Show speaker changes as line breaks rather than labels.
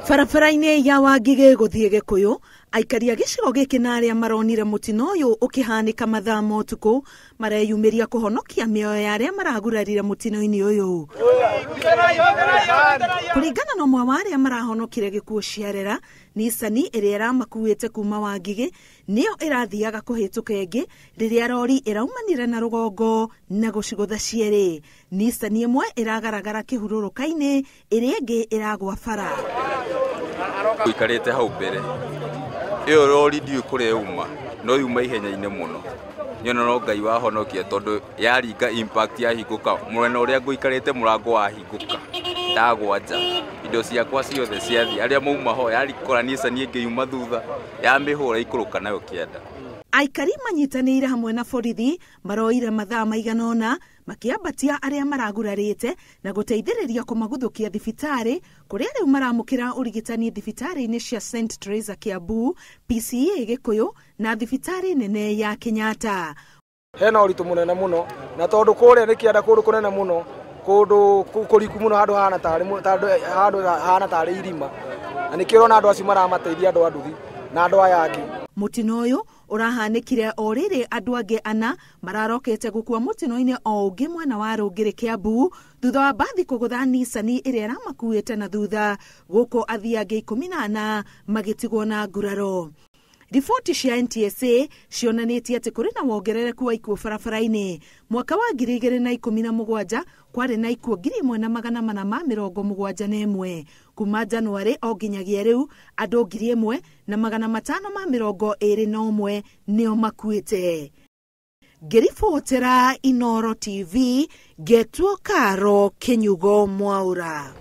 Barabara-inĩ ya Wangigĩ gũthiĩ Gĩkũyũ, aikari a gĩcigo gĩkĩ na arĩa maronire mũtino ũyũ ũkĩhanĩka mathaa ma ũtukũ mareyumĩria kũhonokia mĩoyo ya arĩa maragurarire mũtino-inĩ ũyũ. Kũringana na ũmwe wa arĩa marahonokire gĩkuũ ciarera, Nissan ĩrĩa ĩramakuĩte kuma Wangigĩ nĩyo ĩrathiaga kũhĩtũka ĩngĩ rĩrĩa rori ĩraumanire na rũgongo na gũcigũtha cierĩ. Nissan ĩmwe ĩragaragara kĩhurũrũka-inĩ, ĩrĩa ĩngĩ ĩragwa bara.
Ikarĩte hau mbere ĩyo rori ndiũĩ kũrĩa yuma no yuma ihenya-inĩ mũno nyona no Ngai wahonokia tondũ yaringa impact yahingũka mwena ũrĩa ngũikarĩte mũrango wahingũka ndagwa nja indo ciakwa ciothe ciathiĩ arĩa mauma ho yarikora Nissan ĩngĩ yuma thutha yamĩhũra ikũrũka nayo kĩanda.
Aikari manyitanĩire hamwe na borithi maroire mathaa maigana ũna makĩambatia arĩa maragurarĩte na gũteithĩrĩria kũmaguthũkia thibitarĩ kũrĩa rĩu maramũkĩra ũrigitani thibitarĩ-inĩ cia St Teresa Kiambu, PCEA Gĩkũyũ na thibitarĩ nene ya Kenyatta.
Hena ũritũ mũnene mũno na tondũ kũrĩa nĩ kĩanda kũndũ kũnene mũno kũndũ kũriku mũno handũ hahana tarĩ hahana tarĩ irima na nĩkĩo ũrona andũ acio maramateithia andũ a nduthi na andũ aya angĩ.
Mũtino ũyũ ũrahanĩkire o rĩrĩ andũ angĩ ana mararokete gũkua mũtino-inĩ o ũngĩ mwena wa Rũngĩrĩ Kiambu thutha wa mbathi kũgũtha Nissan ĩrĩa ĩramakuĩte na thutha gũkũ athii angĩ 14 magĩtigwo na nguraro. Riboti cia NTSA cionanĩtie atĩ kũrĩ na wongerereku wa ikuũ barabara-inĩ. Mwaka wa 2017 kwarĩ na ikuũ 1471 kuma Januarĩ o nginyagia rĩu andũ 1521 nĩo makuĩte. Ngĩribotera Inooro TV, ngetwo Karo Kĩnyugo Mwaura.